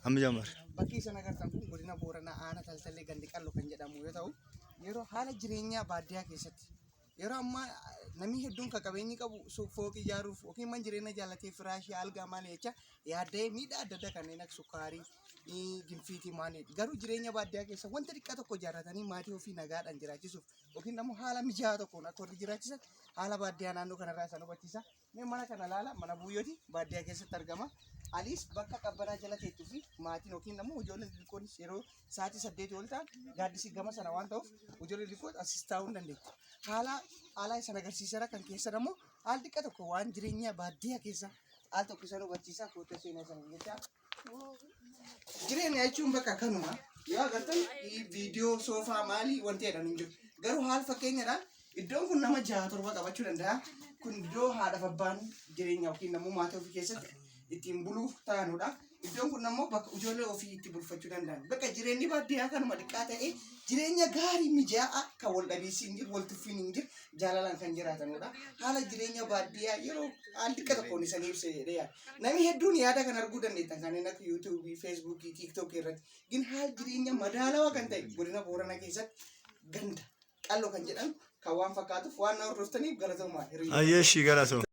Amma jammar. Bakki isin agartan kun godina Booranaa aanaa Taltallee gandi Qallo kan jedhamu yoo ta'u, yeroo haala jireenyaa baadiyyaa keessatti yeroo ammaa namni hedduun kan qabeenyi qabu fooqii ijaaruuf yookiin mana jireenya jaallatee firaashii algaa maali jecha yaadda'ee miidhaa adda addaa kanneen akka sukkaarii, ginfiitii maali. Garuu jireenya baadiyyaa keessa wanta xiqqaa tokko ijaarratanii maatii ofii nagaadhaan jiraachisuuf yookiin immoo haala mijaa'aa tokkoon akka warri jiraachisan haala baadiyyaa naannoo kanarraa isaan hubachiisa. Mee mana kana ilaala, mana buuyyooti baadiyyaa keessatti argama. Aliis bakka qabbanaa jala teettuu fi maatiin yookiin immoo ijoolleen xixiqqoonis yeroo sa'aatii 8 ol ta'an gaaddisi gama sana waan ta'uuf ijoolleen xixiqqoon asis taa'uu hin dandeetti. Haala haala isaan agarsiiseera kan keessa immoo haal xiqqaa tokko waan jireenya baadiyyaa keessa haal tokko isaan hubachiisa kootta seenaa sana jecha. Jireenya jechuun bakka kanuma yoo agartan viidiyoo soofaa maalii wanti jedhan hin jiru. Garuu haal fakkeenyadhaan iddoon kun nama jaha torba qabachuu danda'a. Kun iddoo haadhaaf abbaan jireenya yookiin immoo maatii ofii keessatti ittiin buluuf ta'anudha. Iddoon kun immoo bakka ijoollee ofii itti bulfachuu danda'an. Bakka jireenyi baadiyyaa kanuma xiqqaa ta'ee jireenya gaarii mijaa'aa kan wal dhabiinsi hin jiru, wal tuffiin hin jiru, jaalalaan kan jiraatanudha. Haala jireenya baadiyyaa yeroo haal xiqqa tokkoon isanii ibsa jedhee yaada. Namni hedduun yaada kan arguu dandeettan kanneen akka yuutuubii, feesbuukii, tiiktookii irratti. Gin haal jireenya madaalawaa kan ta'e godina Booranaa keessatti ganda Qallo kan jedhamu kan waan fakkaatuuf waan na hordoftaniif galatoomaa hiriyoota. Ayyee ishii galatoo.